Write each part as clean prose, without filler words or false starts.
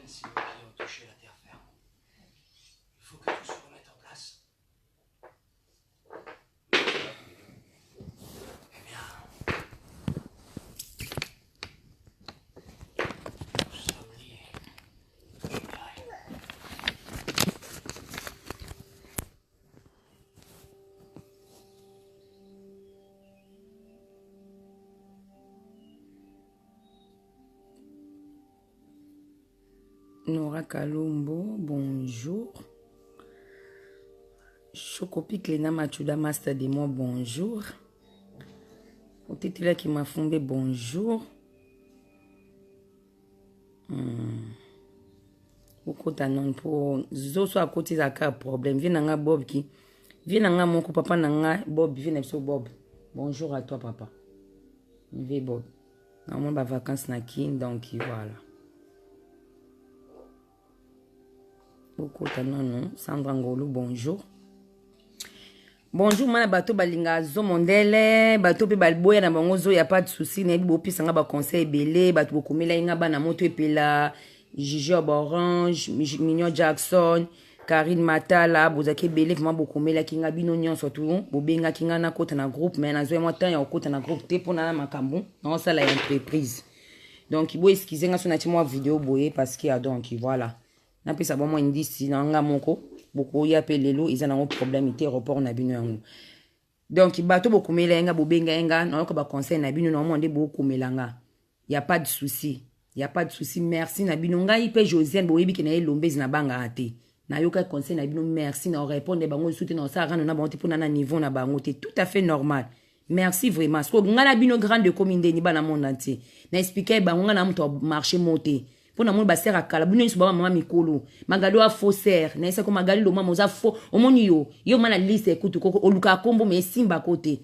peine si nos pieds ont touché la terre ferme. Il faut que tout se remette en place. Eh bien, nous sommes liés, je dirais. Nora Kalombo, bonjour. Chocopi Clena Machuda Master de moi, bonjour. Otetelaki Mafumbe, bonjour. Hmm. okota nano mpo zoso akoti ezalaka problème vie na nga bob ki vie na nga moko papa na nga bob vie na biso bob bonjour à toi papa vie bob namoni bavacance na kin donc voilà bokota nano sandra ngolu bonjour bonjour mana bato balingaka zo mondele bato mpe baboya na bango zo ya pas de souci nayebi bopesa nga baconseil ebele bato bokomelaki nga bana moto epela juge ya baorange mignon jackson karine matala bozalaki ebele vraimen bokomelaki nga bino nyonso tu bobengaki nga nakota na groupe mai nazwai mwa temps ya kokota na groupe te mpona na makambo naosala ya entreprise donc bo excuse nga so natie mwa video boye parce que ah, donc voilà napesa bango mwa indisi na nga moko bokoya mpe lelo eza nango problème te report na bino yango donc bato bokomela ye nga bobenga ye nga nayoka baconseil na bino naomona nde bokomela nga ya pas de souci ya pas de souci merci na bino ngai mpe josiane boyebi ke na ye lombezi nabangaka te nayokaki conseil na bino merci na orépondre bango lisusu te na osala rando na bango te mpona na niveau na bango te tout à fait normal merci vraiment siko ngai na bino grande ekomi ndeni bana monde entier na explike bango ngai na moto ya marché mo te mpo namoni basere ya kala bino nyonso baba mama mikolo magali oya faux sere nayesako magali lomama oza faux omoni yo yo ma na liste ekutu koko olukaka kombo ma esimbako te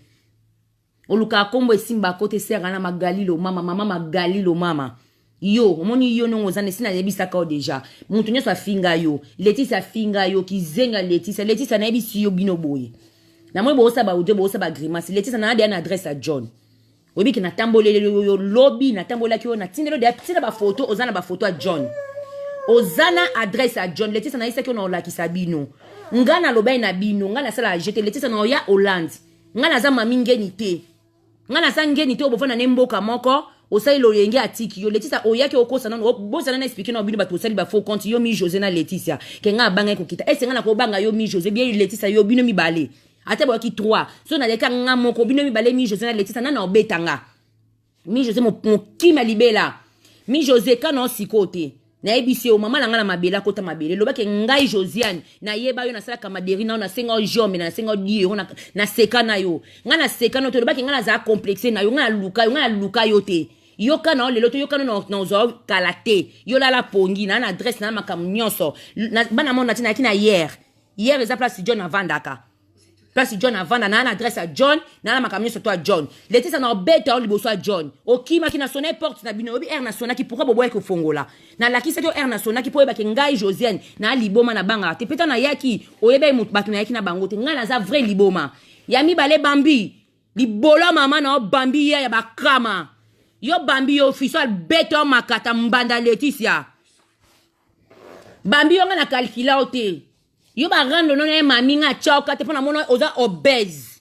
olukaka kombo esimbako te sere wana magali lomama mama magali lomama yo omoni yo ndongo oza nesi nayebisaka yo deja moto nyonso afinga yo letisi afinga yo kizenga letisia letisia nayebisi yo bino boye namoni boosa baaudio boosa bagrimace letisia naa deya na adresse ya john oyebi ke natamboleli yo lobi natambolaki yo natindeli yo deya tina bafoto oza na bafoto ya john oza na adresse ya john letisia nayebisaki yo na olakisa bino nga nalobaki na bino nga nasalaka jete letisia na oya hollande nga naza mami ngeni te nga naza ngeni te obofanda ne mboka moko osali loyenge atiki yo Leticia oyaki okosa nano obosana na expliquer na bino bato osali ba faux compte yo mi José na Leticia ke nga abangaki kokita ese nga nakobanga yo mi José bien Leticia yo bino mibale ata boyaki 3 so naleka nga moko bino mibale mi José na Leticia nana obeta nga mi José mokima libela mi José kana osiko te nayebisi yo mama na ngai na mabele akota mabele elobaki ngai josiane nayeba yo nasalaka maderi na yo nasenga yo jome nasenga yo diero naseka na yo ngai naseka na yo te olobaki ngai nazala complexe na yo ngai naluka yo ngai naluka yo te yoka na yo lelo te yoka na ozwa yo kala te yo lala pongi na na adresse na makambo nyonso bana mona ti nayaki na hier hier eza place john avandaka place john avanda naa na adresse ya john naa na makambo nyonso to ya john letisa na obeta yo liboso ya john okimaki na sona porte na bino oyebi heure nasonaki pourkui boboyaki kofongola nalakisaki yo heure nasonaki mpo oyebaki ngai josiane naa liboma nabangaka te mpe ntango nayaki oyebaki moto bato nayaki na bango te ngai naza vrai liboma ya mibale bambi libolo mama na yo bambi ye ya bakama yo bambi yo fiso albeta yo makata mbanda letisia bambi yo ngai na kalkila yo te yo ba rando nono ye mami nga atya te mpo namona oza obèse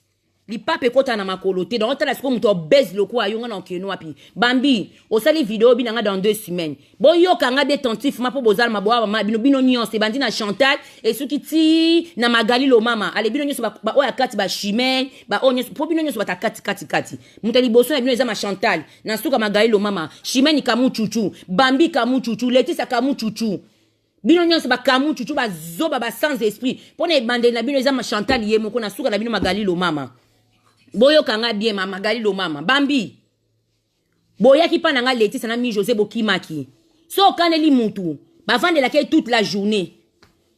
lipapa ekota na makolo te donc otala sikoyo moto obèse lokola yo nga na okende wapi bambi osali video bina nga dans deux semaines boyoka nga bien attentivement mpo bozala maboya mama bino bino nyonso ebandi na chantal esuki ti na magali lomama ale bino nyonso baoyo ya kati bachimene baoyo nyonso mpo bino nyonso bata kati kati kati moto ya liboso na bino eza ma chantal na suka magali lomama chimene kamuchuchu bambi kamuchuchu letisa kamuchuchu bino nyonso bakamu cucu bazoba ba sans esprit mpo na ebandeli na bino eza chantal ye moko na suka na bino magali lomama boyoka nga bien ma magali lomama bambi boyaki mpa na nga letisa na mi josé bokimaki so okaneli mutu bavandelaki ye toute la journée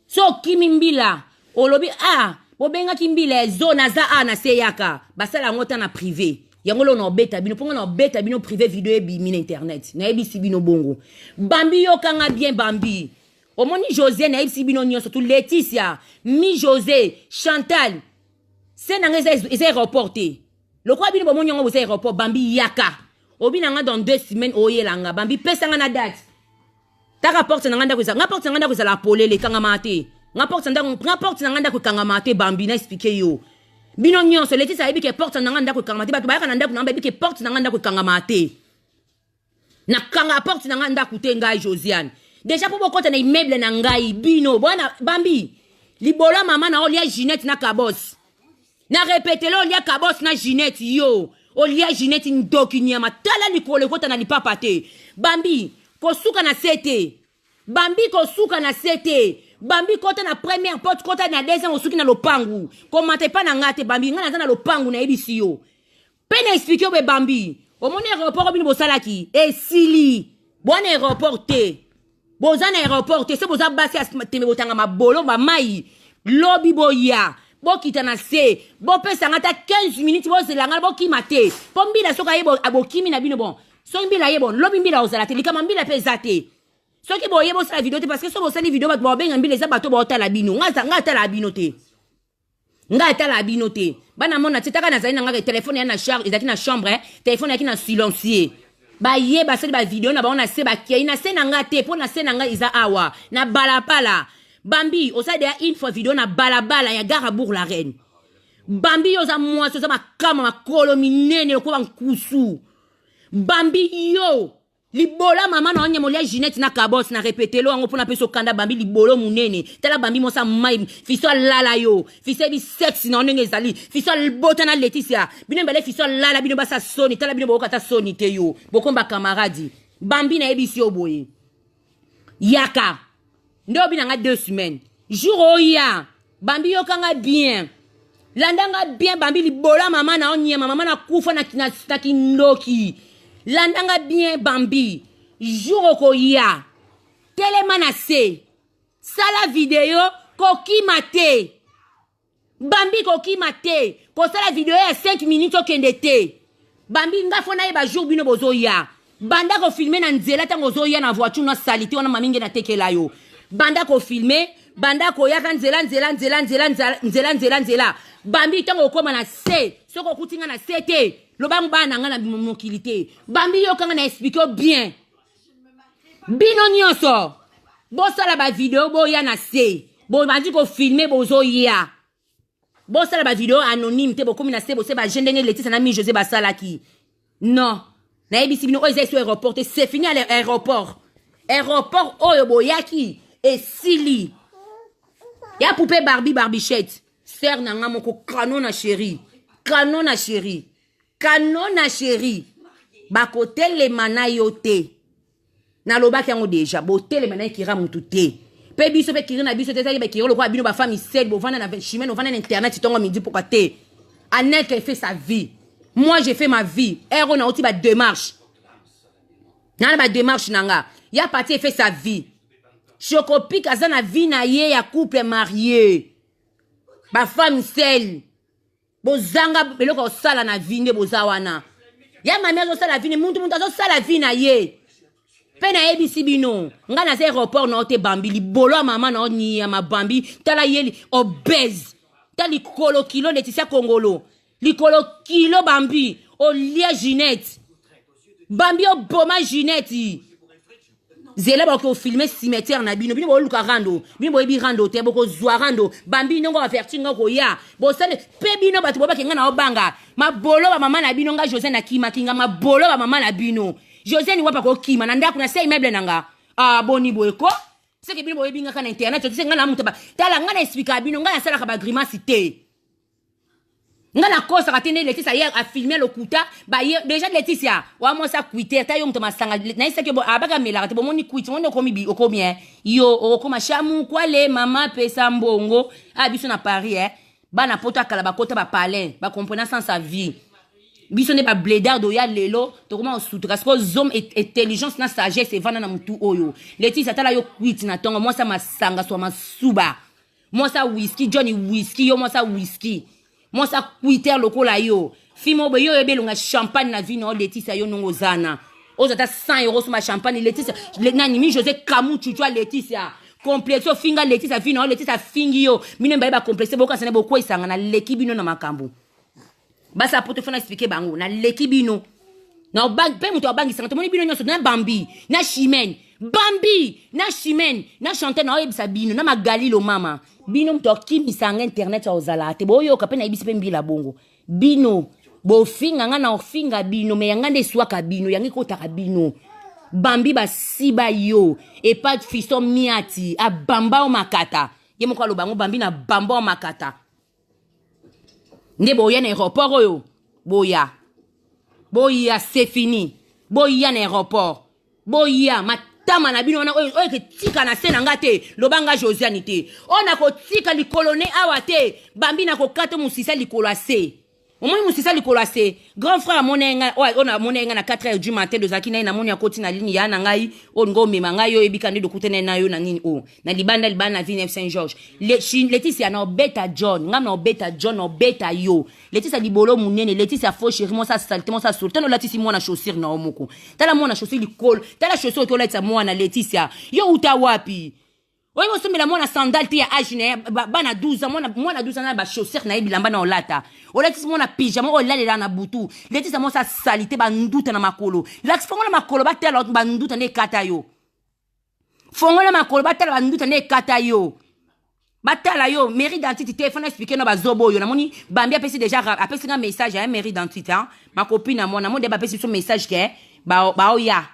so okimi mbila olobi ah bobengaki mbila ezo naza a na se yaka basala yango ta na privé yango loo na obeta bino mpo nga na obeta bino privé video ebimi na internet nayebisi bino bongo bambi yokanga bien bambi omoni josé nayebisi bino nyonso tu leticia mi josé chantal se na nga eza, eza aéroport te lokola bino bomoni yango boza aéroport bambi yaka obi na nga dans deux semaines oyela nga bambi pesa nga na date. Taka porte na nga ndako eza nga porte na nga ndako ezala polele ekangama te. Nga porte ndako nga porte na nga ndako ekangama te bambi na expliquer yo. Bino nyonso Leticia ayebi ke porte na nga ndako ekangama te bato bayaka na ndako na nga bayebi ke porte na nga ndako ekangama te. Nakanga porte na nga ndako te ngai Josiane. Deja po bokota na immeuble na ngai bino bwana bambi libolo ya mama na olia Ginette na Kabos. Na repetele olia Kabos na Ginette yo. Olia Ginette ndoki nyama tala likolo ekota na lipapa te. Bambi kosuka na se te. Bambi kosuka na se te. Bambi kota na première porte kota na deuxième osuki na lopangu. Komata epa na nga te Bambi nga naza na lopangu nayebisi yo. Pe na explique yo be Bambi. Omoni aéroport bino bosalaki esili. Bwana aéroport te. Boza na aéroport te se boza basi ya tembe botanga mabolo ba mai lobi boya bokita na se bopesa nga ata 15 minutes bozela nga bokima te mpo mbila soki aye bokimi na bino bon soki mbila aye bon lobi mbila ozala te likama mbila mpe eza te soki boye bosala video te parce que soki bosali video bato baobenga mbila eza bato baotala bino nga atala bino te Nga atala bino te. Bana mona te taka nazali na nga telefone ya na charge ezalaki na chambre eh. Telefone yaki na silencieux. Baye basali ba video na bango na se bakei na se na nga te mpo na se na nga eza awa na balabala. Bambi osali deja une fois video na balabala ya gare à Bourg-la-Reine. Bambi yo oza mwasi oza makama makolo minene lokola nkusu. Bambi yo Libola mama na onyama olia Ginette na kabos na repetelo yango pona peso kanda bambi libolo munene tala bambi mosa mai fiso alala yo fiso ebi sexe na ndenge ezali fiso albota na Leticia bino mbele fiso alala bino basa soni tala bino boyoka ta soni te yo bokomba camarade bambi na yebisi yo boye yaka nde obi na nga deux semaines jour oya bambi yoka nga bien landa nga bien bambi libola mama na onyema mama na kufa na, na, na kindoki landa nga bien bambi jour okoya telema na se sala video kokima te Bambi kokima te kosala video ya 5 minutes okende te Bambi nga fo nayeba jour bino bozoya banda ko filmer na nzela ntango ozoya na voiture na salite wana mami nge natekela yo banda ko filmer banda koyaka nzela nzela nzela nzela nzela nzela nzela Bambi ntango okoma na se soki okuti nga na se te lobango bana na nga na mokili te Bambi yokanga na explike yo bien bino nyonso bosala bavideo boya na se bobandi kofilme bozoya bosala bavideo anonyme te bokomi na se bose baje ndenge letisa na mi josé basalaki non nayebisi bino oyo eza eso aéroport te c'est fini à l'aéroport aéroport oyo boyaki esili ya poupe barbi barbichette sœur na nga moko kano na chéri kano na chéri Kanona cherie bakotelema na yo te nalobaki yango deja botelema na ye kira mutu te mpe biso mpe kiri na biso te ezalaki bakiri lokola bino bafami sel bovanda na chimene ovanda na internet ntongo midi pokwa te anelka fait sa vie moi j'ai fait ma vie ero oyo nauti bademarche naa na bademarche na nga ya parti fait sa vie chocopik aza na vie na ye ya couple marie bafemme sel Bozanga eloko ya kosala na vie nde boza wana. Ya mami azosala vie ne muntu muntu azosala vie na ye. Pe nayebisi bino nga naza aéroport na yo te bambi libolo ya mama na yo nyama bambi tala ye obèse ta likolo kilo Laetitia Kongolo likolo kilo bambi olia Ginette bambi oboma Ginette zela bakoki kofilme cimetière na bino bino boluka rando bino boyebi rando te bokozwa rando bambi ndongo averti nga koya bosali mpe bino bato bobaki nga na obanga mabolo ba mama na bino nga josé nakimaki nga mabolo ba mama na bino josé ni wapa kokima na ndako na se immeuble na nga ah boni boye ko seke bino boyebi nga kaka na internet se nga na moto tala nga na explika bino nga nasalaka bagrimasi te nga nakosaka te nde Leticia ye afilme lokuta baye deja Leticia wa mwasi akuite ata yo moto masanga nayesaki yo abaka amelaka te bomoni kuiti moni okomi bi okomi eh yo okokoma shamu kwale mama pesa mbongo a biso na Paris eh bana poto akala bakota ba palin ba comprena sans sa vie biso nde ba bledard oya lelo tokoma kosutuka sikoyo zom intelligence na sagesse evanda na motu oyo Leticia tala yo kuiti na ntongo mwasi ya masanga swa masuba Mwasi ya whisky Johnny whisky yo mwasi ya whisky mwasi ya cuiter lokola yo fille moko boye yo oyebi elonga champagne na vie na yo Leticia yo ndongo ozana oza ata 100 euros soma champagne Leticia le, nani mi José Kamu chuchu ya Leticia complexe ofinga Leticia vie na yo Leticia afingi yo bino mibale ba complexe bokasa na bokweyisanga na leki bino na makambo basa poto fana expliquer bango na leki bino na mpe moto abangisanga tomoni bino nyonso na bambi na chimene Bambi na Chimène na Chantal na oyebisa bino na Magali Lomama bino moto akimisa nga internet ya ozala te boyoka mpe nayebisi mpe mbila bongo bino bofinga nga na ofinga bino me yanga nde eswaka bino yanga ekotaka bino bambi basiba yo epa fiston miati abamba yo makata ye moko aloba yango bambi na bamba yo makata nde boya na aéroport oyo boya boya c'est fini boya na aéroport boya matama na bino wana oyo oyo eketika na se na nga te loba nga josiane te oyo nakotika likolo ne awa te bambi nakokata mosisa likolo ya se omoni mosisa likolo ya se grand frère amona ye ngai oyo namona ye ngai na 4 heures du matin tozalaki na ye namoni akoti na ligne ya na ngai oyo lingo omema ngai oyo oyebika nde dokutana na yo na nini oyo na libanda libanda na ville saint georges leticia na obeta john ngai na obeta john na obeta yo leticia libolo munene leticia faux chéri mwasi asalite mwasi asolo tala olatisi mwana chaussure na yo moko tala mwana chaussure likolo tala chaussure oki olatisa mwana leticia yo uta wapi oyebi osombela mwana sandale te ya age na ye bana 12 ans mwana, mwana 12 ans na bachaussure na ye bilamba na olata olatisi mwana pyjama oyo olalela na butu letisa mwasi asalite banduta na makolo lakisi fongola makolo batala banduta nde ekata yo fongola makolo batala banduta nde ekata yo batala yo mairie d'antite te fana expliquer na bazoba oyo namoni bambi apesi déjà apesi nga message ya mairie d'antite hein ma copine à moi namoni nde bapesi biso message ke baoya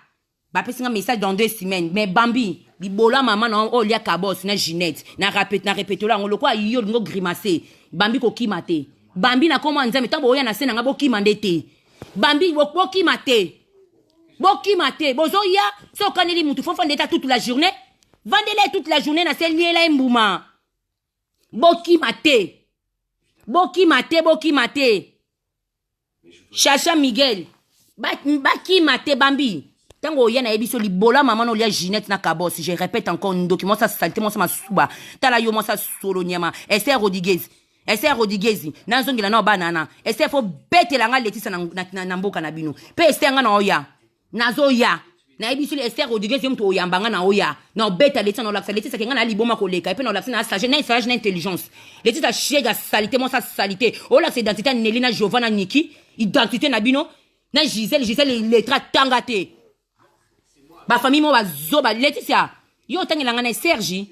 ba bapesi nga message dans 2 semaines. Mais bambi libola mama na oyo lia kabos na Ginette na répète na répételo yango lokola yo olingo grimace. Bambi kokima te, bambi na komwa Nzambe. Ntango boya na se na nga, bokima nde te. Bambi, bokima te, bokima te. Bozoya so okaneli mutu fo fanda eta toute la journée, vandela ye toute la journée na se, liela ye mbuma. Bokima te, bokima te, bokima te. Chacha Miguel, bakima te. Bambi, ntango oya nayebi so libola mama na olia Ginette na Kabos. Je répète encore, ndoki mwasi asalite, mwasi masuba. Tala yo, mwasi asolo nyama. Ester Rodriguez, Ester Rodriguez, nazongela na banana. Ester, fo betela nga Letisa na, na, na, na mboka na bino mpe. Ester, nga na oya, nazoya, nayebi so Ester Rodriguez, yo moto oyamba nga na oya na obeta Letisa, na olakisa Letisa ke nga na liboma koleka epe na olakisa na sage, na sage, na intelligence. Letisa shega salite, mwasi asalite. Olakisa identité ya Neli na Jova na Niki, identité na bino na Gisele. Gisele lettre atanga te, bafamille mo bazoba. Letisia, yo otangelanga na Sergi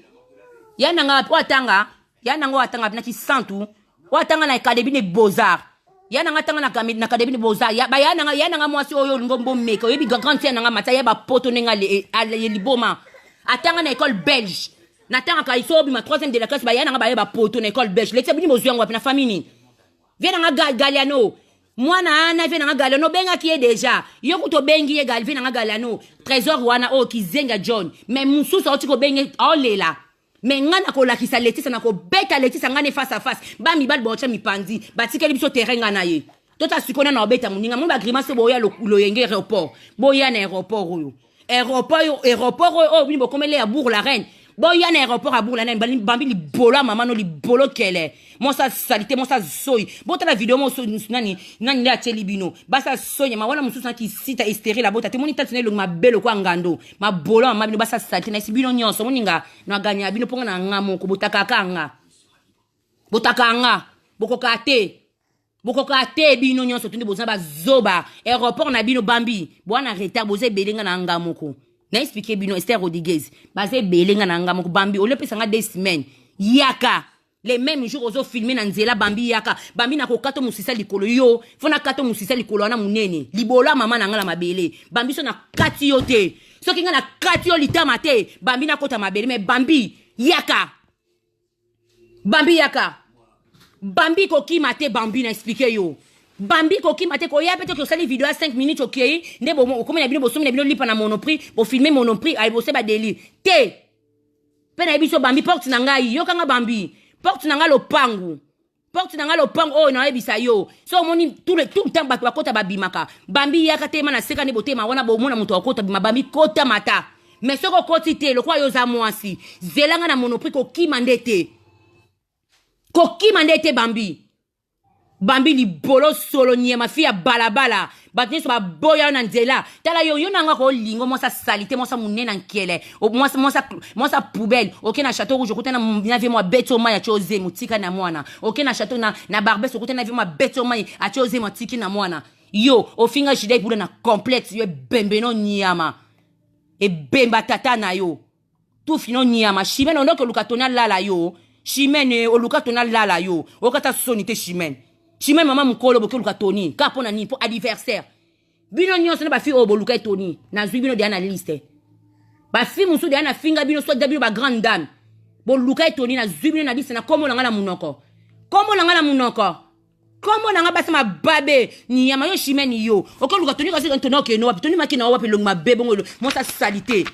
ya nanga oyo atanga ya nanga oyo atanga na Kisantu, oyo atanga na Académie de Beaux-Arts ya nanga, atanga na Académie de Beaux-Arts ya ba ya nanga, ya nanga mwasi oyo olingo mbomeka. Oyebi grande sœur nanga Matia ya bapoto ndenge liboma, atanga na école belge. Natangaka iso obima troisième de la classe, baya nanga baye bapoto na école belge. Letia, bini bozwi yango wapi? Na famille nini? Vie nanga Galiano, mwana ana vie nanga Galiano, obengaki ye déjà, yo kuta obengi ye vie nanga Galiano Trésor wana oyo kizenga John. Mais mosusu auti kobenge aolela. Me nga na kolakisa Letisa, na kobeta Letisa nga ne face à face. Bamibali baotya mipanzi, batikeli biso terrain nga na ye. Tota sikoyo na obeta moninga mo bagrimace. Boya loyenge aéroport, boya na aéroport oyo, aéroport oyo, aéroport oyo oyo bino bokomele ya Bourg la Reine. Boya na aéroport ya Bourg la Reine. Bambi libolo ya mama no, libolo kele, mwasi salite, mwasi azoi. Botala video mo nani nani nde atieli bino basi asoyi nyama wana. Mosusu naki sita estérile, abota te. Moni tati na elongi mabe lokwa ngando, mabolo ya mama bino, basi asalite. Na esi bino nyonso moninga naganya bino mponga na nga moko. Botakaka nga, botaka nga, bokoka te, bokoka te. Bino nyonso tundi boza bazoba. Aéroport na bino, bambi bwana retard, boza ebele. Nga na nga moko na expliquer bino. Ester Rodriguez, baza ebele. Nga na nga moko. Bambi, oliopesa nga 2 semaines, yaka le même jour ozofilmer na nzela. Bambi, yaka. Bambi, nakokata mosisa likolo yo, fo nakata mosisa likolo wana monene, libolo ya mama na nga na mabele. Bambi, so nakati yo te, soki nga nakati yo litama te, bambi, nakota mabele. Me bambi, yaka. Bambi, yaka. Bambi, kokima te. Bambi, na expliquer yo. Bambi, kokima te, koya mpe toki osali video ya 5 minutes, okei nde okomi na bino, bosomi na bino lipa na Monoprix, bofilmer Monoprix, aye bose badeli te. Mpe nayebi so bambi, porte na ngai, yokanga bambi, porte na ngai lopangu, porte na ngai lopangu oyo nayebisa yo. So omoni tout le temps bato bakota babimaka. Bambi, yaka tema na seka nde botema wana, bomona moto akota bima. Bambi, kota mata. Mais soki okoti te, lokola yo oza mwasi, zelanga na Monoprix. Kokima nde te, kokima nde te. Bambi, bambi libolo solo nyema, fi ya balabala, bato nyonso baboya yo na nzela. Tala yo, yo nanga kolingo mwasi asali te, mwasi monene nkele, mwasi poubelle. Oke na Château Rouge, okuta na vie mo abeti o mai, atie ozemi, otika na mwana. Oke na château na Barbes, okuta na vie mo abeti o mai, atie ozemi, atiki na mwana. Yo ofinga Juda Epula na complexe, yo ebembe no nyama. Ebemba tata na yo. Tufi no nyama. Chimene ondoki oluka toni alala yo. Chimene oluka toni alala yo. Okata soni te Chimene. Chimene mama mukolo boki oluka toni. Ka pona nini po anniversaire. Bino nyonso na ba fille oyo boluka toni. Nazui bino deja na liste. Ba fille musu deja na finga bino soit bino ba grande dame. Boluka toni nazui bino na liste na kombo na nga na munoko. Kombo na nga na munoko. Kombo na nga basi mababe nyama yo chimene yo okoluka toni kasi toni okende wapi toni maki na wapi elongi mabe bongo mwasi asalite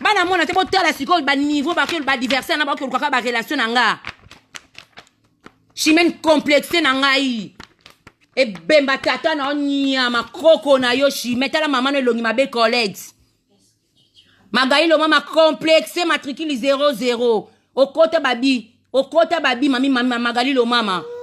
bana mona te botala sikoyo baniveau baadversaire na bakoluka kaka barelation na nga chimene complexe na ngai ebemba tata na yo nyama koko na yo chimene tala mama no elongi mabe colette Magali Lomama complexe matricule 00 okota babi okota babi mami mami Magali Lomama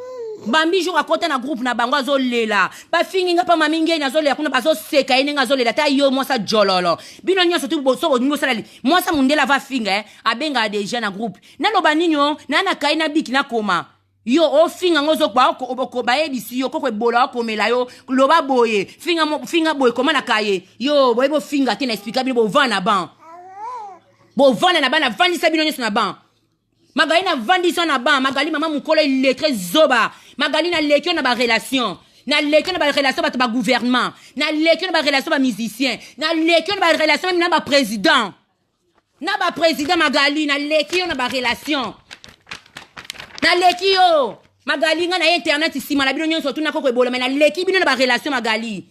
bambi jour akota na groupe na bango azolela bafingi nga mpa mami ngeni azolela kuna bazoseka ye ndenge azolela ta yo mwasa jololo bino nyonso tu so bolingi bosala mwasa mondele ava finga eh, abengaka deja na groupe naloba nini o na na kai na biki nakoma Yo ofinga ngo ozokba bayebisi yo koko ebola okomela yo loba boye finga, finga boye koma na kaye yo boye bofinga te na explika bino bovanda na ban bovanda na ban navandisa bino nyonso na ban magali navandisa na ban magali mama mokolo illettre zoba magali naleki yo na barelation naleki yo na barelation bato bagouvernement naleki yo na barelation bamusicien naleki yo na barelation meme na baprésident na ba président magali naleki yo na ba relation naleki yo magali nga na ye internet nsima na bino nyonso tuna koko ebola me naleki bino na ba relation magali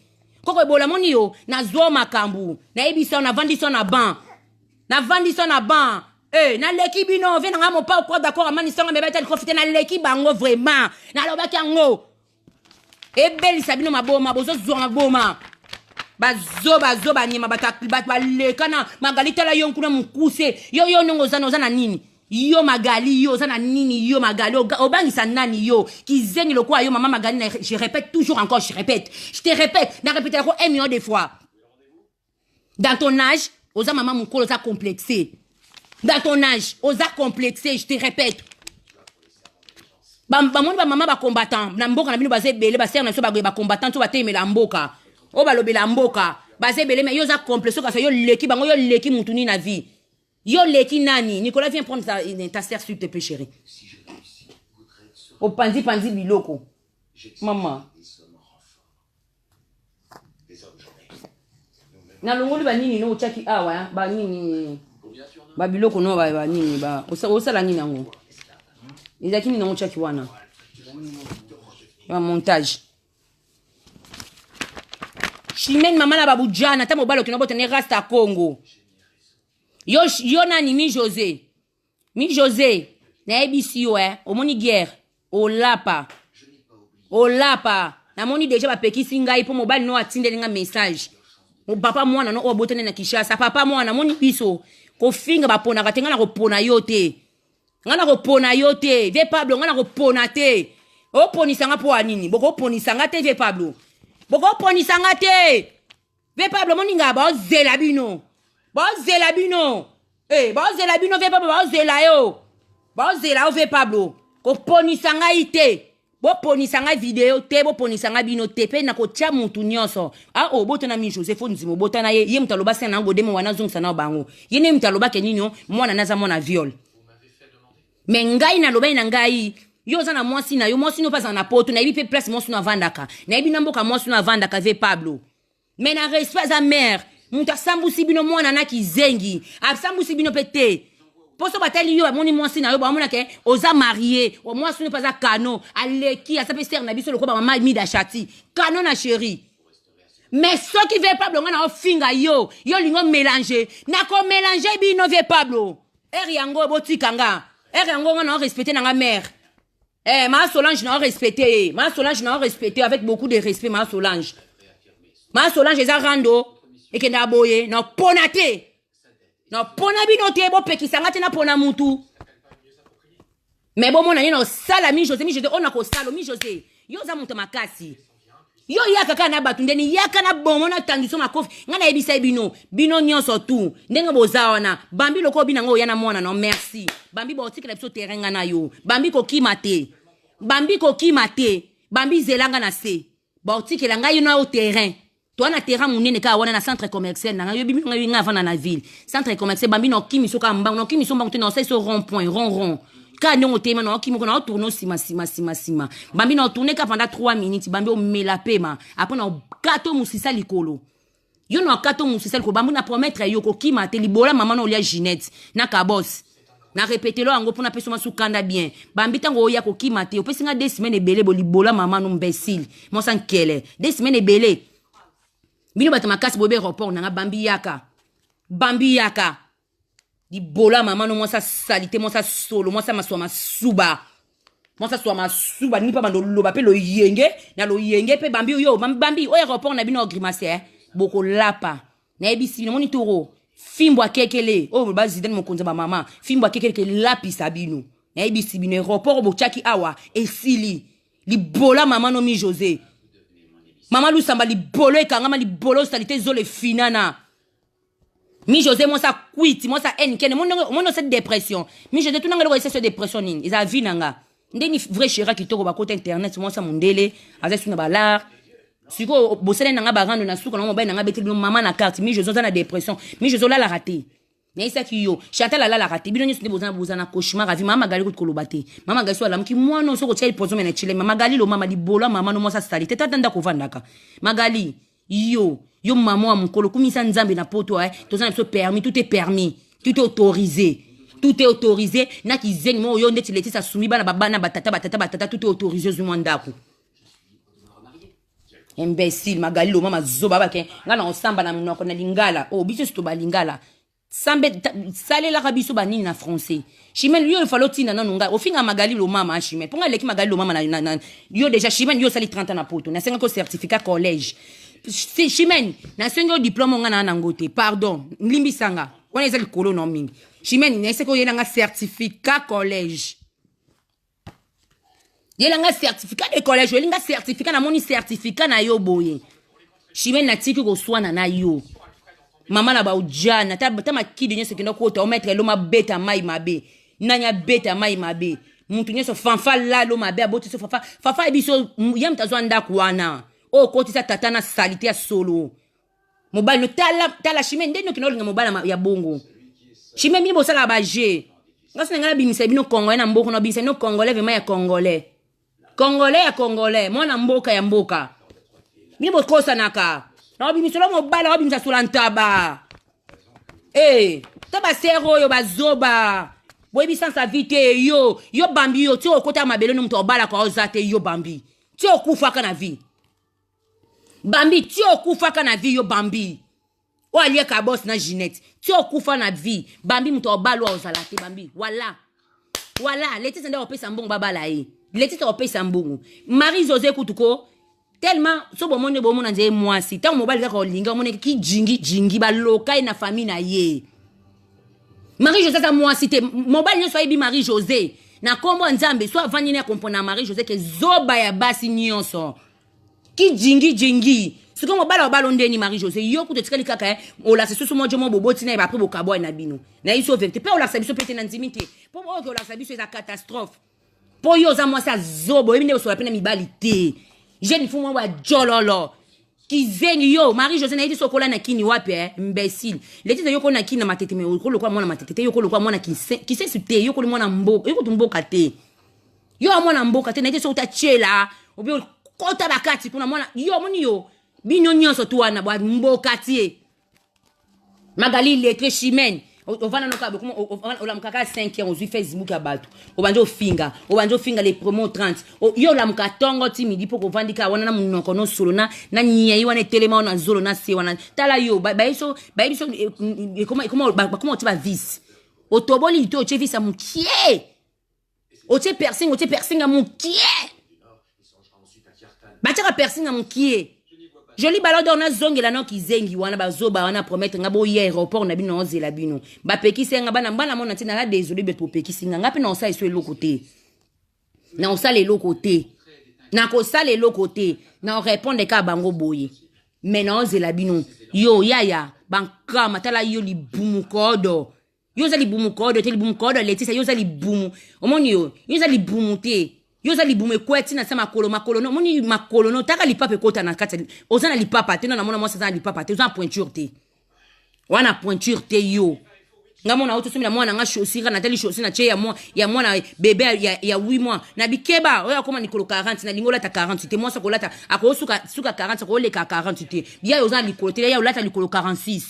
koko ebola moni yo nazwa makambo nayebisa yo navandisa yo na ban navandisa yo na ban Eh, naleki bino vie na ngai mopa okwa d'accord amanisanga mebeta likofi te naleki bango vraiment nalobaki yango ebelisa bino maboma bozozwa maboma bazoba zoba nyema bato baleka na magali tala yo nkuna mokuse yo yo ndenge oza oza na nini yo magali yo oza na nini yo magali obangisa nani yo kizengi lokola yo mama magali na, je répète toujours encore je répète je te répète na répète yango un million de fois dans ton âge oza mama mokolo oza complexé dans ton âge oza complexé je te répète bamoni bamama bacombattant na mboka na bino baza ebele basere na biso bagoye bacombattant to batelemela mboka oyo balobela mboka baza ebele me yo oza complexe kasi yo leki bango yo leki mutu nini na vie yo leki nani nicolas viens prendre ta, ta sœur s'il te plaît chérie opanzi panzi biloko mama nalongoli banini no otyaki awa banini babiloko no banini osala nini yango ezalaki nini yango otyaki wana ya montage chimene mama na babujana ata mobali okende obotane rasta congo yo, yo nani mi josé Mi Jose, nayebisi yo eh, omoni guerre, olapa. Olapa. Namoni deja bapekisi ngai mpo mobali no atindeli nga message. Papa mwana no oyo abotani na Kinshasa, papa mwana moni biso kofinga baponaka te, ngai nakopona yo te. Ngai nakopona yo te, vie Pablo, ngai nakopona te. Oponisa nga mpo ya nini? Bokoponisa nga te vie Pablo. Bokoponisa nga te. Ve Pablo moninga baozela bino. Baozela bino. Eh, baozela bino ve Pablo baozela yo. Baozela yo ve Pablo. Koponisa ngai te. Boponisa ngai video te, boponisa ngai bino te pe nakotia mutu nyonso. Ah oh, botana mi Joseph Nzimo botana ye, ye mutu aloba sena na godemo wana zongisa na bango. Ye ne mutu aloba ke nini mwana naza mwana viol. Mais ngai nalobaki na ngai yo oza na mwasi na yo mwasi no mpe azala na poto nayebi mpe place mwasi no avandaka nayebi na mboka mwasi no avandaka ve pablo mais na respect aza mare moto asambusi bino mwana na kizengi asambusi bino mpe te mpo so batali yo bamoni mwasi na yo bamona ke oza marie mwasi no mpe aza kano aleki aza mpe sere na biso lokola bamama mida chati kano na cherie mais soki vie pablo ngai naofinga yo yo olingi omelange nakomelange bino vie pablo Heure yango botika nga. Heure yango nga na respecter na nga mère. Eh ma Solange na respecter ye. Ma Solange na respecter avec beaucoup de respect ma Solange. Ma Solange eza rando ekenda boye na pona te. Na pona bino te bopekisa nga te na pona mutu. Mais bomona ye na osala mi José mi José ona kosala mi José. Yo oza moto makasi. Yo yaka kaka na bato ndeni yaka na bongo na tangiso makofi ngai nayebisa ye bino bino nyonso tu ndenge boza wana bambi lokola bino yango oya na mwana no merci bambi baotikela biso terrain ngai na yo bambi kokima te bambi kokima te bambi zela ngai na se baotikela ngai yo na yo terrain. Toa na terrain munene kaka wana na centre commercial na nga yo bimi nga nga avanda na ville. Centre commercial bambi na okimi so kaka mbangu na okimi so mbangu te na osali so rond point rond rond. Kaka ndenge otema na okimi ko na otourne sima sima sima sima. Bambi na otourne kaka pendant 3 minutes bambi omela pema. Après na okato musisa likolo. Yo na okato musisa likolo bambi na promettre yo kokima te libola mama na olia Ginette na kabos. Na repetelo yango mpona pesa masu kanda bien. Bambi tango oya kokima te opesi nga deux semaines ebele bo libola mama no imbécile. Mwasa nkele. Deux semaines ebele. Bino bato makasi boyebi aéroport nanga bambi yaka. Bambi yaka. Libola mama no mwasa salite mwasa solo mwasa maswa masuba. Mwasa swa masuba ni pa bando loba pe loyenge na loyenge pe bambi yo bambi oyo aéroport na bino grimace eh. Bokolapa. Nayebisi bino moni toro fimbo akekele oyo ba Zidane mokonzi ba mama fimbo akekele ke lapisa bino. Nayebisi bino aéroport botiaki awa esili. Libola mama no mi José. Mama Lusamba libolo ekangama libolo salite zole finana. Mi José mwasa kwiti mwasa nkene mono cette dépression. Mi José tunanga loko ese dépression nini eza vie nanga. Ndeni vrai chéra kitoko bakota internet mwasa mundele aza suna balar. Siko bosele nanga barando na suka na mobali nanga beteli bino mama na carte mi José oza na dépression. Mi José olalaka te. Nayebisaki yo Chantal alalaka te bino nyonso nde bozana bozana cauchemar avi mama Magali kutu koloba te. Mama Magali so alamuki mwana oyo soko otia poison na chile mama Magali lo mama libolo mama no mwasa sali te tata ndako ovandaka. Magali yo yo mama wa mokolo kumisa nzambe na poto eh toza na biso permis tout est permis tout est autorisé tout est autorisé na kizengi moko yo ndeti Letissa asumi bana babana batata batata batata tout est autorisé ozwi mwa ndako. Imbécile Magali lo mama zoba bake nga na osamba na monoko na lingala oh biso to ba lingala sambe salelaka biso ba nini na français Chimène yo il fallait otinda nanu ngai ofinga Magali lo mama Chimène ponga leki Magali lo mama na, na, na yo déjà Chimène yo osali 30 ans na poto nasenga ko certificat collège si Chimène nasengi yo diplôme nga na nango te pardon limbisanga wana eza likolo na mingi Chimène naseki oyela nga certificat collège yela nga certificat de collège oyeli nga certificat namoni certificat na yo boye Chimène natiki koswana na yo mama na baujana ta, ta makidi nyonso ekenda kota ometre elo mabeta mai mabe nani abeta mai mabe mutu nyonso fanfa lalo mabe aboti so fafa fafa yebi so ye moto azwa ndako wana oyo okotisa tata na salite ya solo mobali no tala tala Chimène nde noki na olinga mobali ya bongo Chimène bino bosalaka ba jeu nga so na ngai nabimisa bino congolais na mboka nabimisa bino congolais vraiment ya congolais congolais ya congolais mwana mboka ya mboka bino bokosanaka nakobimisolo mobali akobimisa sola ntaba eh ta basere oyo bazoba boyebi sansa vie te yo yo bambi yo ti okota mabele no moto obalaka oza te yo bambi ti okufaka na vie bambi ti okufaka na vie yo bambi oyo aliaka boss na Ginette ti okufa na vie bambi moto obalo ozala te bambi wala wala Letissa nde opesa mbongo babala ye Letissa opesa mbongo Marie José kutu ko tellement so bomoni bomona nzeye mwasi ntango mobali kaka olinga omoni kijingi jingi baloka ye na famille na ye Marie José aza mwasi te mobali nyonso ayebi Marie José na kombo ya Nzambe so avandi ne akompona na Marie José ke zoba ya basi nyonso kijingi jingi sikoyo mobali obalo ndeni Marie José yo kutu etikali kaka eh, olakisa susu mojo mo boboti na ye après bokabwa na bino na ye so vérité mpe olakisa biso mpe te na ndimi te mpo oyo olakisa biso eza catastrophe mpo yo oza mwasi azoba oyebi nde osola mpe na mibali te jeune fou mwa jololo kizengi yo Marie José nayebi so okola na kini wapi eh imbécile leti yo ko na kini na matete me okolo kwa mwana matete te yo kolo kwa mwana kisensu te yo kolo mwana mboka yo kutu mboka te yo mwana mboka te nayebi so utachela obi kota bakati kuna mwana yo moni yo bino nyonso tu wana bwa mboka tie Magali lettre Chimène ovanda noka olamuka kaka 5 heures ozwi Facebook ya bato obandi ofinga obandi ofinga les promo 30 yo olamuka tongo ti midi mpo kovandi kaka wana na monoko nosolo na na nyei wana etelema wana zolo na se wana tala yo bayebi biso bakoma otie bavise otoboli lito otie vise ya mokie otie piercing otie piercing ya mokie batiaka piercing ya mokie joli ballon d'or nazongela no kizengi wana bazoba wana promettre nga boya aéroport na bino naozela bino bapekisi nga bana mbana mona ntina na désolé beto bopekisi nga nga mpe naosala eso eloko te naosala eloko te nakosala eloko te na répondre kaka bango boye me naozela bino yo yaya bankama tala yo libumu kodo yo oza libumu kodo te libumu kodo Letissa yo oza libumu omoni yo yo oza libumu te. Yo oza libumu ekweya ti na se makolo makolo no omoni makolo no taka lipapa ekota na kati oza na lipapa te no namona mwasi aza na lipapa te oza na pointure te wana pointure te yo nga mona auti osomela mwana nga chaussure natali chaussure na tie ya mwa ya mwana bebe ya, ya 8 mois na bikeba oyo akoma likolo 40 nalingi olata 40 te mwasi akolata akosuka suka 40 akoleka 40 te yaya oza na likolo te yaya olata likolo 46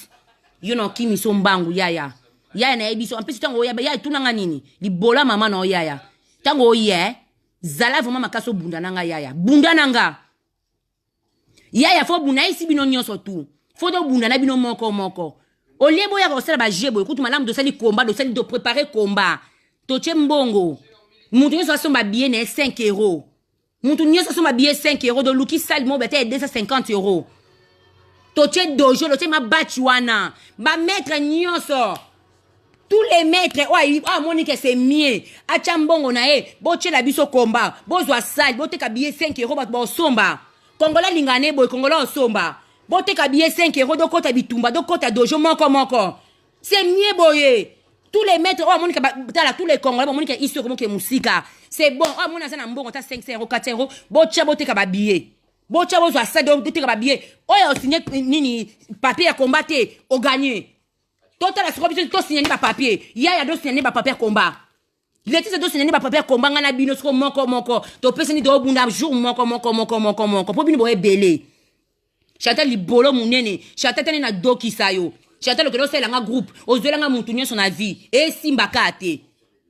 yo na okimiso mbangu yaya yaya nayebi so ampesi ntango oyaba yaya tuna nga nini libola mama na oyaya ntango oye zala vraiment makasi obunda na nga yaya bunda na nga yaya fo bunda ayesi bino nyonso tu fo tobunda na bino moko moko olie boyaka kosala baje boye kutu malamu tosali komba tosali toprepare komba totie mbongo moto nyonso asomba biye na ye 5 euro Mutu nyoso asomba billet 5 euros doluki salle moko ata ya 250 euros. Totie dojo, totie mabachi wana. Ba maître nyoso. Tous les maîtres oyo amoni que c'est mieux. Atia mbongo na ye, botiela biso combat, bozwa salle, boteka billet 5 euros bato baosomba. Congolais alingaka ne boye, Congolais osomba. Boteka billet 5 euros dokota bitumba, dokota dojo moko moko. C'est mieux boye. Tous les maîtres oyo amoni tala tous les Congolais bamoni ka iso ekomoke musika. C'est bon. Oyo amoni aza na mbongo ta 500 euros, 400 euros, botia boteka ba billets. Botia bozwa sa boteka ba billets. Oyo osigné nini papier ya combat te, o gagner. Totala sikoyo biso to signé ba papier. Yaya do signé ba papier ya combat. Letise do signé ba papier ya combat nga na bino sikoyo moko moko. Topesani tobunda jour moko moko moko moko moko. Po bino boye ebele. Chantal libolo munene Chantal tani na dokisa yo Chantal okende osalela nga groupe ozwela nga mutu nyonso na vie esimba ka te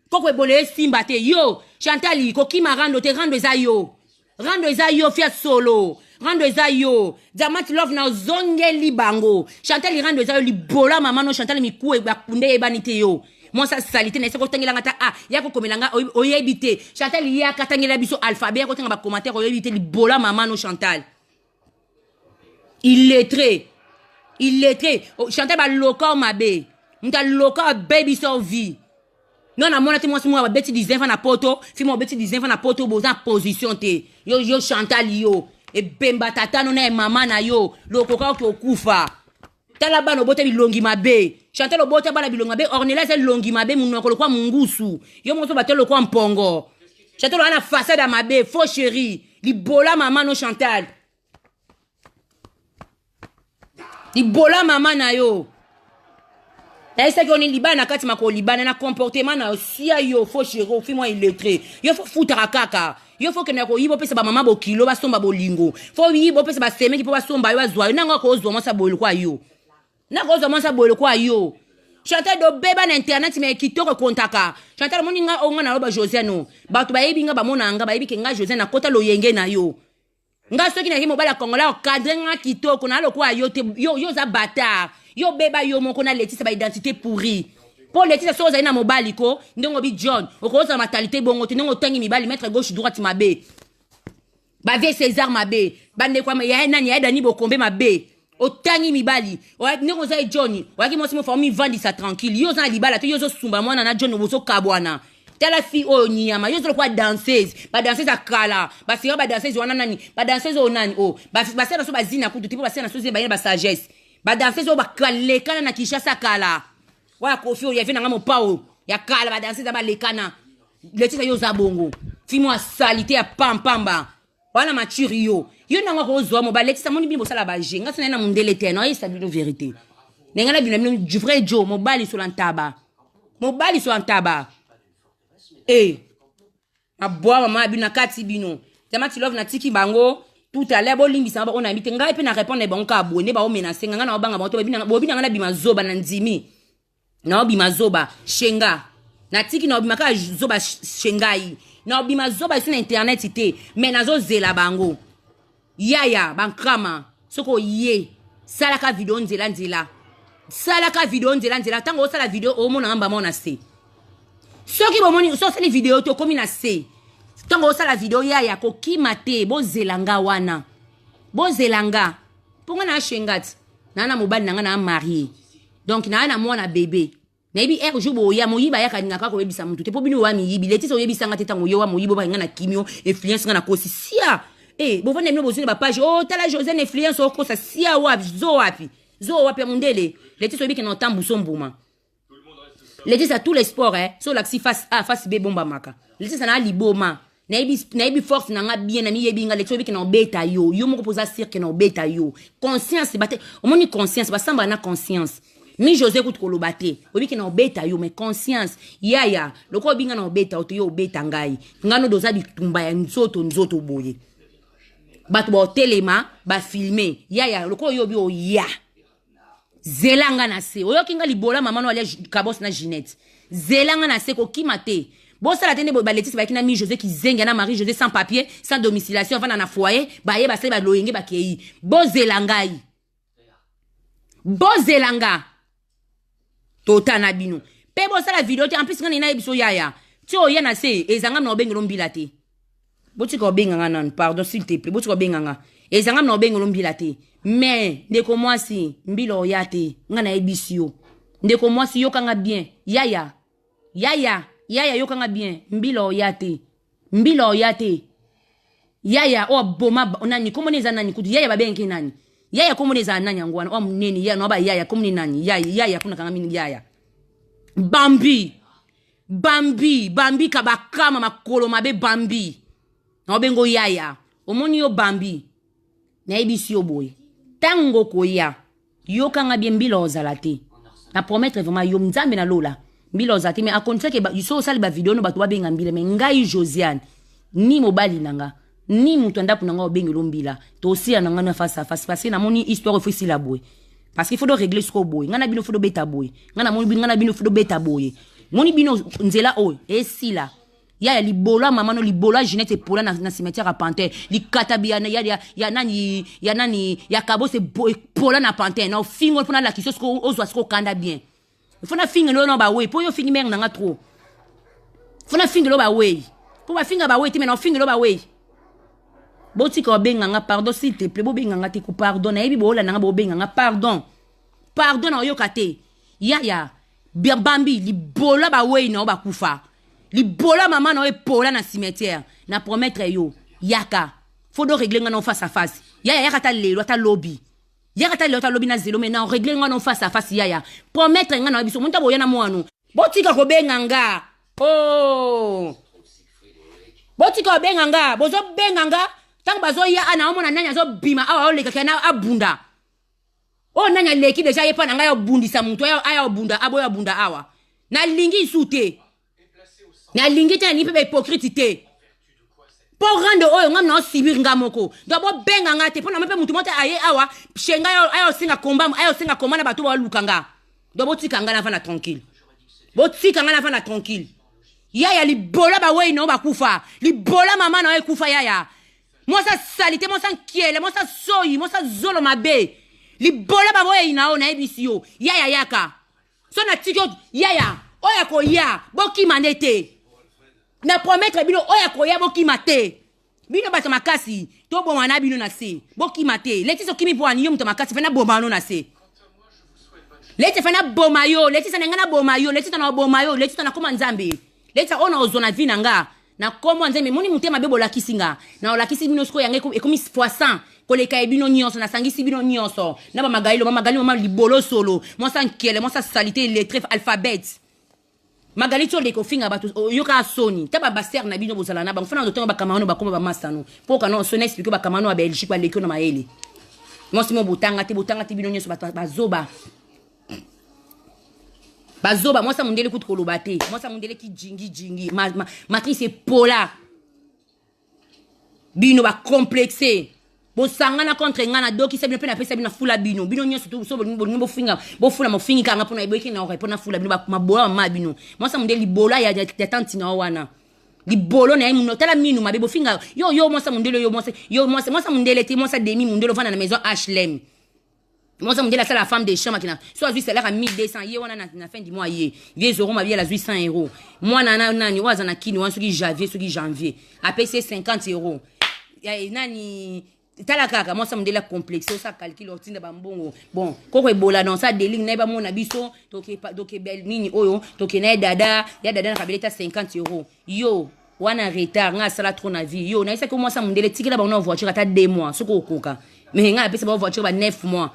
koko ebole esimba te yo Chantal kokima rando te rando eza yo rando eza yo fia solo rando eza yo diamant love na ozongeli bango Chantal rando eza yo libola mama no Chantal mikuwa bakunde eyebani te yo mwasi asalite na ye soki otangela nga ta a ya kokomela nga oyebi te Chantal yaka tangela biso alphabet ya kotanga ba commentaire oyebi te libola mama no Chantal illettré illettré oh, chantal baloka o mabe moto aloka abebisa o vie non namona te mwasi moko babeti 19 ans na poto fi moko babeti 19 ans na poto boza na position te yo yo chantal yo ebemba tata no na ye mama na yo lokoka oke okufa tala bana obota bilongi mabe chantal obota bana bilongi mabe ornela eza elongi mabe monoko lokwa mongusu yo moko so bato lokwa mpongo chantal oza na façade ya mabe faux chéri libola mama no chantal libola mama na yo nayesaki yo nini libala na kati makolo libanda na comportement na yo sia yo faux chéri ofi mwa illettré yo fo futaka kaka yo fo kende koyiba opesa bamama bokilo basomba bolingo fo yiba opesa basemeki mpo basomba yo bazwa yo nango akozwa mwasi ya boye lokola yo nakozwa mwasi ya boye lokola yo chantal dobeba na internet me kitoko ekontaka chantal omoni nga oyo nga naloba josiane o bato bayebi nga bamona nga bayebi ke nga josiane nakota loyenge na yo nga soki nayaki mobali ya congolais okadre nga kitoko na lokola yo te yo, yo oza batard yo beba yo moko na letisa ba identité pourri mpo letisa soki ozali na mobali ko ndenge obi john okozala matalite bongo te ndenge otangi mibali maître gauche droite mabe bavie césar mabe bandeko ya nani ya dani bokombe mabe otangi mibali ndenge oza ye john oyaki mwasi mofa omivandisa tranquille yo oza na libala te yo ozosumba mwana na john bozokabwana tala fille oyo nyama yo oza lokola danseuse badanseuse ya kala basira badanseuse wana nani badanseuse oyo nani oyo oh, basala na so bazina kutu te mpo basala na so baye na basagesse badanseuse oyo bakalekana na kinshasa kala oyo kofi oyo yave na nga mopao ya kala badanseuse ya balekana letisa yo oza bongo fille mwa salite ya pampamba wana mature yo yo nango akozwa mobali letisa moni bino bosala baje nga so naye na mondele te naoyesa bino verité ndenge na bino bino vrai jo mobali sola ntaba mobali sola ntaba e eh, mabwa mama bino na kati bino diamant love natiki bango tout à l'heure bolimbisa nga baoyo nayebi te ngai mpe na répondre bango kaka boye nde baomenase nga ngai naobanga bango te bobi na ngai nabima zoba na ndimi naobima zoba shenga natiki naobima kaka zoba shengai naobima zoba esi na internet te me nazozela bango yaya bankrama soki oye salaka video nzela nzela salaka video nzela nzela ntango osala video omonanga mbama na se soki bomoni soki osali video te okomi na se ntango osala video yaya kokima te bozela nga wana bozela nga mpo nga na shengati naa na mobali na nga naa marie donc naa na mwana bebe nayebi heure jour boya moyibi ayaka alingaka koyebisa motu te mpo bino oya miyibi letisa oyebisa nga te ntango yo wa moyibi obaki nga na kimio influence nga nakosi sia e eh, bovanda bino bozwi na bapage o oh, tala josé na influence okosa sia wapi zo wapi zo wapi ya mondele letisa oyebi ke na otambuso mbuma letisa tous les sports eh, so olakisi face a face b ebombamaka letisa na liboma. Nayebi, nayebi force na nga bien, namiyebi nga leti oyebiki na obeta yo. Yo moko poza sûr que na obeta yo. Conscience bate, omoni conscience, basamba na conscience. Mi José kutu koloba te. Oyebiki na obeta yo, mais conscience. Yaya, lokola obinga na obeta yo te, yo obeta ngai. Nga no doza bitumba ya nzoto nzoto boye. Bato baotelema, ba filmer. Yaya, lokola yo obi oya. Zela nga na se. Oyoki nga libola mama no alia Kabos na Ginette. Zela nga na se kokima te. Bosala te nde ba Letisi bayaki na Mi José Kizenge na Marie José sans papier, sans domiciliation, avanda na foyer, baye basali ba loyenge bakei. Bozela ngai. Bozela nga. Tota na bino. Pe bosala video te en plus nga nina yebiso yaya. Ti oya na se ezanga na obengelo mbila te. Botika obenga nga nanu pardon s'il te plaît botika obenga nga ezanga na obengelo mbila te mais ndeko mwasi mbila oya te nga nayebisi yo ndeko mwasi yoka nga bien yaya yaya yaya yoka nga bien mbila oya te mbila oya te yaya oyo aboma nani komona eza nani kutu yaya babengaki nani yaya komona eza nani yango wana oyo monene yaya no ba yaya komona nani yaya yaya kuna kanga mini yaya bambi Bambi, Bambi kabakama makolo mabe Bambi. Na obengo yaya. Omoni yo Bambi. Nayebisi yo boye. Tango koya. Yokanga bien mbila ozala te. Na promettre vraiment yo Nzambe na lola. Mbila ozala te mais à condition que ba, so osali ba video no bato babenga mbila mais ngai Josiane ni mobali na nga ni moto ya ndako na nga obengelo mbila tosila na nga na face à face parce que namoni histoire il faut esila boye. Parce qu'il faut do régler siko boye. Nga na bino faut do beta boye. Nga na moni nga na bino faut do beta boye. Moni bino nzela oyo esila. Ya ya libolo mama no libolo Ginette epola na, na cimetière à Pantin. Likata bi ya ya ya, ya nani ya nani ya kabose epola na Pantin. Na ofingo pona la kiso siko ozwa siko kanda bien. Il faut na finga no ba we po yo fingi mère na nga trop. Faut na finga lo ba we. Po ba finga ba we te mais na finga lo ba we. Botika obenga nga pardon s'il te plaît bobenga nga te ko pardon nayebi boolanda nga bobenga nga pardon pardon na oyoka te yaya bambi libola bawei na yo bakufa libola mama na yo epola na cimetière na promettre yo yaka faut do régler nga na face à face yaya yaka ata lelo ata lobi yaka ata lelo ata lobi na zelo mais na régler nga na face à face yaya promettre nga na yo biso monta boya na mwana botika kobenga nga oh botika kobenga nga bozobenga nga ntango bazoya ana omona nani azobima awa olekaka na abunda oyo nani aleki deja ye mpa na ngai abundisa moto aya obunda aboya abunda awa nalingi isu te nalingi te nalingi mpe bahypocrite te mpo rande oyo ngai na osibir nga moko donc bobenga nga te mpo na mpe motu moko te aye awa chez ngai aya osenga komba aya osenga komba na bato baluka nga donc botika ngai navanda tranquille botika ngai navanda tranquille yaya libola bawei na yo bakufa libola mama na yo ekufa yaya mwasi salite mwasi nkiele mwasi soyi mwasi zolo mabe libola bawei na yo nayebisi yo yaya yaka so natiki yo yaya oyo akoya bokima nde te na promettre bino oyo akoya bokima te bino bato makasi toboma na bino na se bokima te letisi okimi mpo ani yo moto makasi fe naboma no na se letisa fe naboma yo letisa na ngai naboma yo letisa na oboma yo letisa nakoma nzambe letisa oyo na ozwa na vie na nga na kombo nzambe moni motema mabe bolakisi nga na olakisi bino sikoyo yango ekomi fois 100 koleka ye bino nyonso nasangisi bino nyonso na bamagali mamagali mama libolo solo mwasa nkele mwasa salite lettre alphabet magali ti oleka ofinga bato oyoka soni ta babasere na bino bozala na bango fana ozotonga bacameroun bakoma bamasano mpo okana soni explike bacameroun ya belgique baleki yo na mayele mwasi mo botanga te botanga te bino nyonso bato bazoba bazoba mwasi ya mondele kutu koloba te mwasi ya mondele kijingi jingi ma, ma, matrice epola bino bacomplexe bosangana contre nga nadokisa bino mpe napesa bino nafula bino bino nyonso so bolingi bofinga bofula mofingi kanga mpona eboyeki na ore mpo nafula bino mabola mama bino mwasi ya mondele libola ya, ya, ya tanti na yo wana libolo na ye muno tala minu mabe bofinga yo yo mwasi ya mondele yo mwasi yo mwasi mwasi ya mondele te mwasi ya demi mondele ofanda na maison hlm mwasi mondele asala femme de chambre akina so azwi salaire ya 1200 ye wana na, na fin du mois ye vie zoro mabiala azwi 100 euros mwana na nani oyo aza na kini wana soki janvier soki janvier apesi ye 50 euros ya, nani tala kaka mwasi mondele acomplexe osala calcul otinda bambongo bon koko ebola na osala deling na ye bamona biso toke toke bel nini oyo toke na ye dada ya dada na kabele ta 50 euros yo wana retard nga asala trop na vie yo nayebisaki mwasi ya mondele tikela bango na voiture ata 2 mois soki okoka mais nga napesa bango voiture ba 9 mois.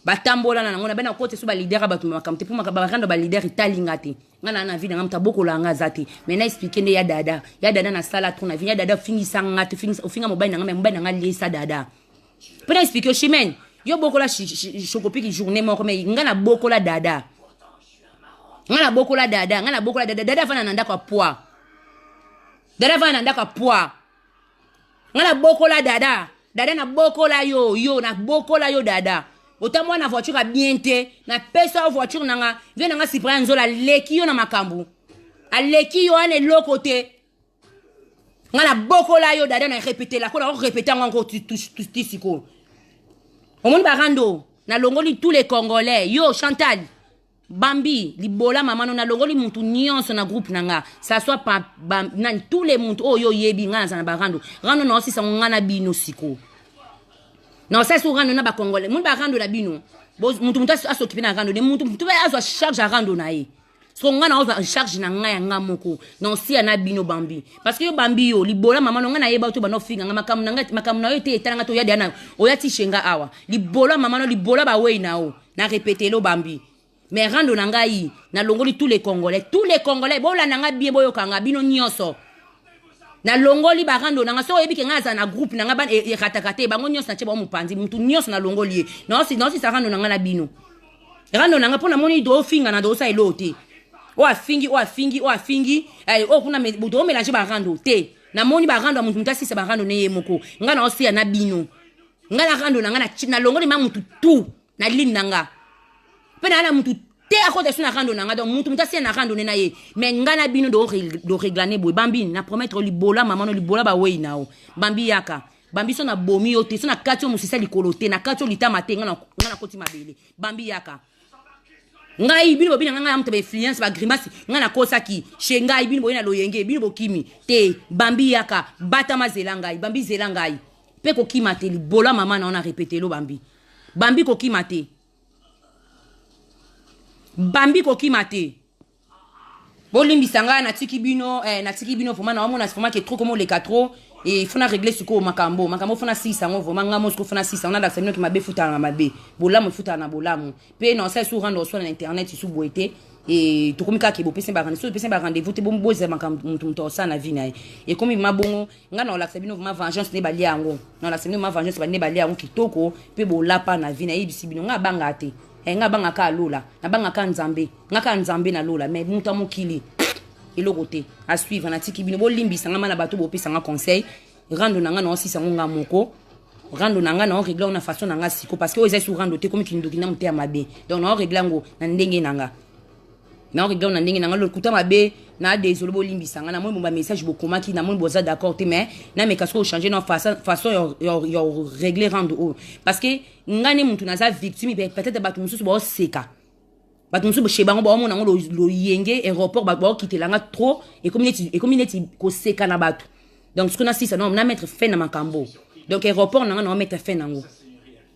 Batambola na nango na bana kote so ba leader bato makambo te mpo ba rando ba leader etali nga te. Nga na na vie na nga moto abokola nga aza te. Mais na expliquer nde ya dada. Ya dada na sala trop na vie. Ya dada ofingisa nga te, ofingisa ofinga mobali na nga mais mobali na nga liesa dada. Mpo na expliquer Chimène, yo bokola chocopiki journée moko mais nga na bokola dada. Nga na bokola dada, nga na bokola dada. Dada afanda na ndako ya poids. Dada afanda na ndako ya poids. Nga na bokola dada. Dada na bokola yo, yo na bokola yo dada. Otambola na voiture ya bien te, na pesa yo voiture na nga, vie na nga Cyprien Nzola aleki yo na makambo. Aleki yo wana eloko te. Nga na bokola yo dada na répéter la ko na répéter yango encore ti sikoyo. Omoni ba rando, na longoli tous les Congolais. Yo Chantal, Bambi libola mama no nalongoli mutu nyonso na groupe na nga ça soit pa ba, nani tous les mutu oyo oyebi nga naza na barando rando na osisa nga na bino siko na osasi rando na ba congolais moni ba rando na bino mutu mutu asokipe na rando ne mutu mutu azwa charge ya rando na ye siko nga na ozwa charge na nga ya nga moko na osia na bino bambi parce que yo bambi yo libola mama no nga nayeba to banda ofinga nga makambo na nga makambo na yo te etala nga to ya deya na oya tishe nga awa libola mama no libola bawei na yo Na repetelo bambi. Mais rando na ngai, na longoli tous les congolais, tous les congolais, bolanda nga bien boyoka nga bino nyonso. Na longoli ba rando na nga so oyebi ke nga aza na groupe na nga ban e, erataka te bango nyonso na tie bango mopanzi mutu nyonso na longoli ye. Na osi na osi sa rando na nga na bino. Rando na nga pona moni do finga na do sa elo te. O afingi o afingi o afingi, eh, o kuna me do mélanger ba rando te. Na moni ba rando mutu mutu asisa ba rando ne ye moko. Nga na osi na bino. Nga na rando na nga na na longoli ma mutu tout na ligne na nga mpe naa na mutu te akota so na rando na nga donc mutu mutu asia na rando ne na ye mais nga na bino do do reglane boye bambi na promettre libola mama no libola bawei na yo bambi yaka bambi so na bomi yo te so na kati yo mosisa likolo te na kati yo litama te nga na koti mabele bambi yaka ngai bino bobina ngai moto ba influence ba grimace ngai nakosaki chez ngai bino boye na loyenge bino bokimi te bambi yaka batama zela ngai bambi zela ngai mpe kokima te libola mama na yo na repetelo bambi Bambi kokima te. Bambi kokima te. Bolimbisa ngai natiki bino eh, natiki bino vraiment naomona vraiment ke trop komo leka trop et faut na régler sikoyo makambo makambo faut na silisa yango vraiment ngai mosiko faut na silisa yango nalakisa bino ke mabe efutaka na mabe bolamu efutaka na bolamu mpe na osala su rendre oswana na internet su boye te e tokomi kaka ke bopesi ba rendez-vous bopesi ba rendez-vous te bozela makambo moto moto osala na vie na ye ekomi mabongo Nga na olakisa bino vraiment vengeance nde balia yango. Na olakisa bino vraiment vengeance nde balia yango kitoko pe bolapa na vie na yebisi bino nga banga te. Eh nga banga ka lola, na banga ka Nzambe, nga ka Nzambe na lola mais mutu ya mokili eloko te. À suivre na tiki bino bolimbisa nga mana bato bopesa nga conseil. Rando na nga na osisa ngo nga moko. Rando na nga na régler na façon na nga siko parce que oyo eza sur rando te komi kindoki na moteya mabe. Donc na régler yango na ndenge na nga. Na regarde na ndenge na nga lokuta mabe na désolé bolimbisa nga na moni ba message bokomaki na moni boza d'accord te mais na meka soko changer na façon façon ya ya régler rendre oyo parce que nga ne mutu naza victime peut-être bato mosusu baoseka bato mosusu chez bango baomona yango loyenge aéroport baokitela nga trop ekomi neti koseka na bato donc soki nasisa na mettre fin na makambo donc aéroport na nga na mettre fin nango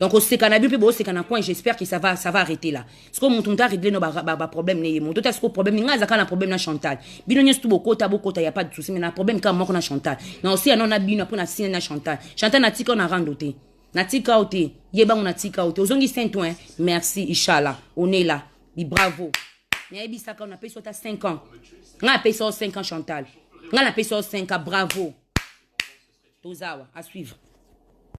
donc oseka na bino mpe booseka na coin j'espère que ça va arrêter là sikoyo moto moto aregle no baproblème ne ye moto ta sikoyo problème ngai azalaka na problème na chantal bino nyonso tu bokota bokota ya pas de souci mais na problème kaka moko na chantal na osia no na bino mpo na sine na chantal chantal natika yo na rando te natika yo te yebango natika yo te ozongi saint oin merci inshallah on est là bi bravo nayebisaka yo napesi yo ata 5 ans ngai napesi yo 5 ans chantal ngai napesi yo 5 ans bravo tozawa à suivre.